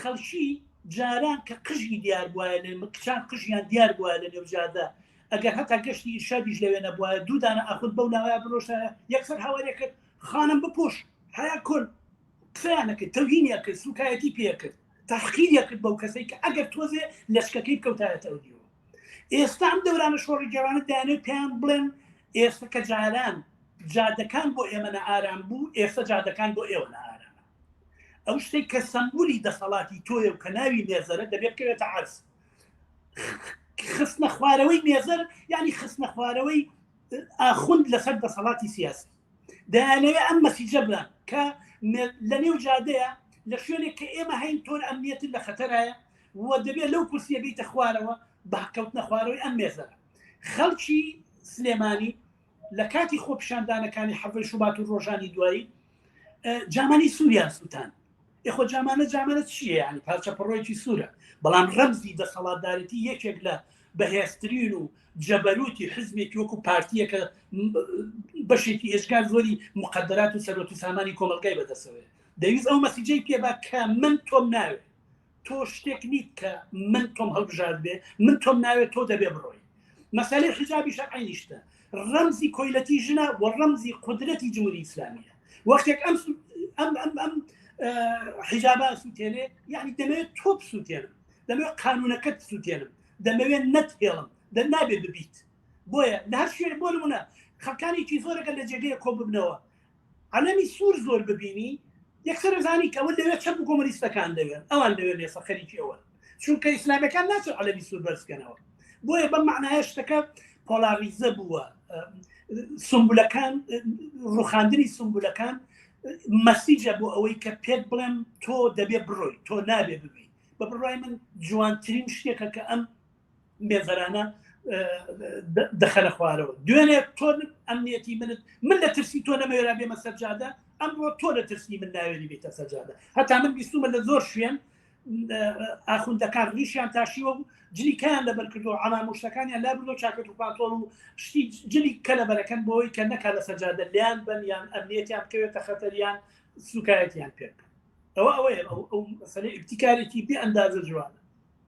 خەڵکی جاران کە قژی دیار بوایە لە کچان قژیان دیار بوایە لە نێو جادە ئەگەر هەتا گەشتی ئیرشادیش لەوێ نەبوایە دوو دانە ئاخوند بەو لاوەیا بڕۆشتایە یەکسەر هاوارێ کرد خانم بپۆش حەیا کن قسەیان نەکرد تەوهینیان کرد سوکایەتی پێ کرد تەحقیریان کرد بەو کەسەی کە ئەگەر تۆزێ لەچکەکەی بکەوتایەتە ئەو دیوە ئێستا ئەم دەورانە شۆڕیگێڕانە دەیانەوێت پێیان بڵێن ئێستا کە جاران جادەکان بۆ ئێمە نائارام بوو ئێستا جادەکان بۆ ئێوە نائارامە ئەو شتێک کە سەمبولی دەسەڵاتی تۆیە و کە ناوی مێزەرە دەبێت بکەوێتە عەرز خستنە خوارەوەی مێزەر یعنی خستنە خوارەوەی ئاخوند لەسەر دەسەڵاتی سیاسی دەیانەوێت ئەم مەسیجە بڵێن کە لە نێو جادەیە لە شوێنێک کە ئێمە هەین تۆر ئەمنیەتت لە خەتەرایە و دەبێت لەو کورسیە بیتە خوارەوە بە کەوتنە خوارەوەی ئەم مێزەرە خەڵکی سلێمانی لە کاتی خۆپیشاندانەکانی حەڤەی شوبات و ڕۆژانی دوایی جامانی سووریان سووتان ئێخۆ جامانە جامانە چییە ینی پارچە پڕۆیەکی سوورە بەڵام ڕەمزی دەسەڵاتدارێتی یەکێک لە بەهێزترین و جەبەروتی حزبێکی وەکو پارتیە کە بەشێکی ئێجگار زۆری مقدرات و سەرۆت و سامانی کۆمەلگای بەدەسەوەێت دەویست ئەو مەسیجەی پێبا کە من تۆم ناوێت تۆ شتێک نیت کە من تۆم هەڵبژارد بێ من تۆم ناوێت تۆ دەبێ بڕۆی مەسەلەی حیجابیش عەینی شتە ڕەمزی کۆیلەتی ژنە و ڕەمزی قودرەتی جمهوری ئیسلامیە وەختێک ئەم ئەم ئەم ئەم حیجابە سووتێنێ یعنی دەمەوێت تۆ بسووتێنم دەمەوێت قانونەکەت بسووتێنم دەمەوێت نەتهێڵم دە نابێ ببیت بۆیە لە هەر شوێن بۆ نمونە خەڵکانێکی زۆرەکە لە جێگەیە کۆ ببنەوە عەلەمی سوور زۆر ببینی یەکسەر ئەزانی کە ئەوە لەوێ چەپ و کۆمۆنیستەکان لەوێن ئەوان لەوێ لێسە خەریکی ئەوەن چونکە ئیسلامەکان ناچن عەلەمی سوور بەرزکەنەوە بۆیە بەم معنایە شتەکە پۆلاریزە بووە سمبولەکان ڕوخاندنی سمبولەکان مەسیجە بۆ ئەوەی کە پێت بڵێم تۆ دەبێ بڕۆی تۆ نابێ ببی بە بڕای من جوانترین شتێکە کە ئەم مێزەرانە دەخەنە خوارەوە دوێنێ تۆ ئەمنیەتی منت من لە ترسی تۆ نەمەوێرا بێمە سەرجادە ئەمڕۆ تۆ لە ترسی من ناوێری بێتە سەرجادە هەتا من بیستومە لە زۆر شوێن ئاخوندەکان ڕیشیان تاشیوە و جلیکیان لەبەر کردو عەمام و شتەکانیان لابردو چاکەت و پانتۆڵ و شتی جلی کە لەبەرەکەن بۆی کە نەکا لە سەرجادە لیان بن یان ئەمنیەتیان بکەوێتە خەتەریان سوکایەتیان پێ بکەن ئەوە ئەوەیە ئەو ئەو مەسەلەی ئیبتیکارێکی بێ ئەندازە جوانە.